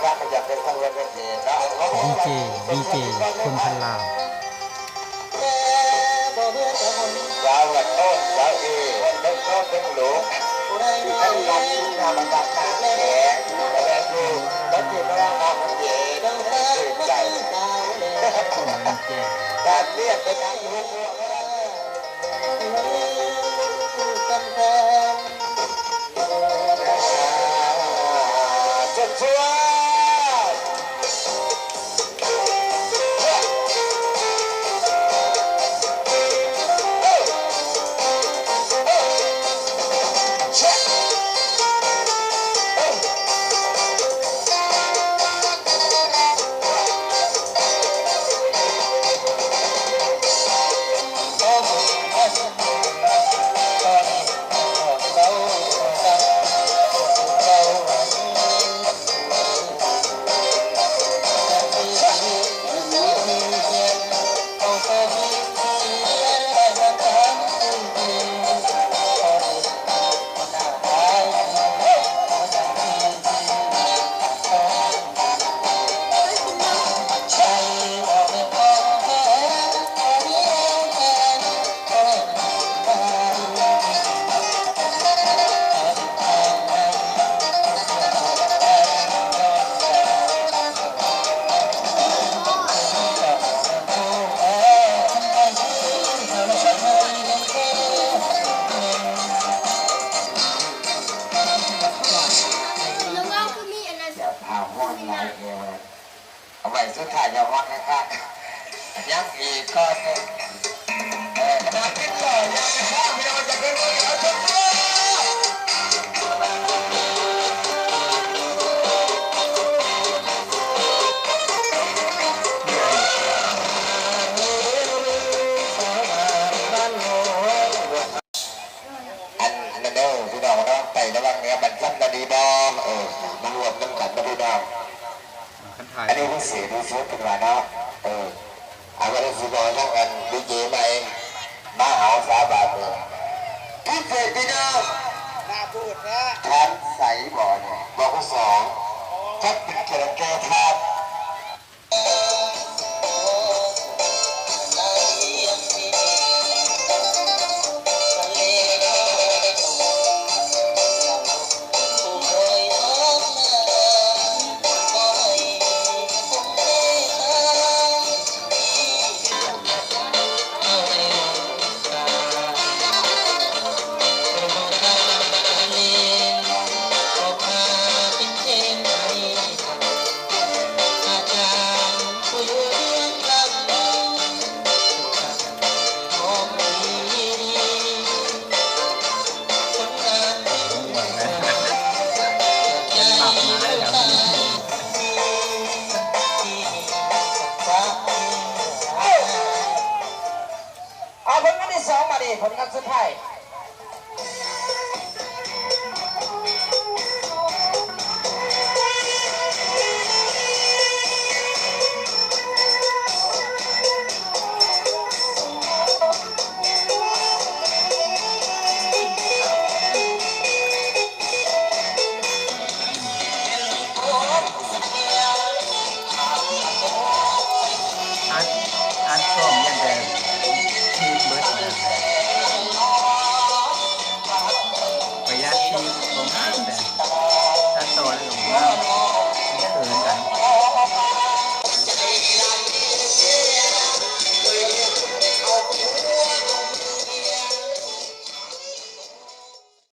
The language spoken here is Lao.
ດີເຈ ດີເຈ ຄົນພັນລາວ. ສາວວັນໂອນ ສາວເອ ເບິ່ງນ້ອງເບິ່ງລູກ ໃຫ້ຮັກນຳກັນນາແຂກ ແລະ ລູກ ແລະ ທີ່ມານຳເອ ຊື່ນໃຈ ການລຽນໄປທາງລູກ. ເອົາໄວ້ສຸດທ້າຍຢ່າຮອດຄັກໆ ຍັງອີກກ່ອນໜຶ່ງ ເອີ ຄະນະຕິດຕໍ່ຢ່າງເປັນທາງ ພີ່ນ້ອງຈະເປັນຄົນເອົາຊົມ. ອັນ ອັນນັ້ນເດີພີ່ນ້ອງເນາະ ໄປລະຫວ່າງເໜືອບັນຊຳນະດີບໍ່ ເອີ ມາຮ່ວມນຳກັນເນາະພີ່ນ້ອງ. ອັນນີ້ພິເສດທີ່ສຸດເພິ່ນວ່າເນາະ ເອີ ເອົາ ກໍໄດ້ຊິບອກທາງອັນດີເຈໃໝ່ ມາເອົາສາບານເມືອງ ພິເສດພີ່ນ້ອງ ໜ້າບູດແທ້ ທ່ານໃສບໍ່ເນາະ ບກສ ຈັດເປັນແຂກແກ່ທ່ານ. ເອົາຜົນງານທີສອງ ບາດນີ້ ຜົນງານສຸດທ້າຍ. ອັດ ອັດພ້ອມຢ່າງແບບ ທີບເບິດນະ ປະຢັດ ທີບບໍ່ງາມແບບ.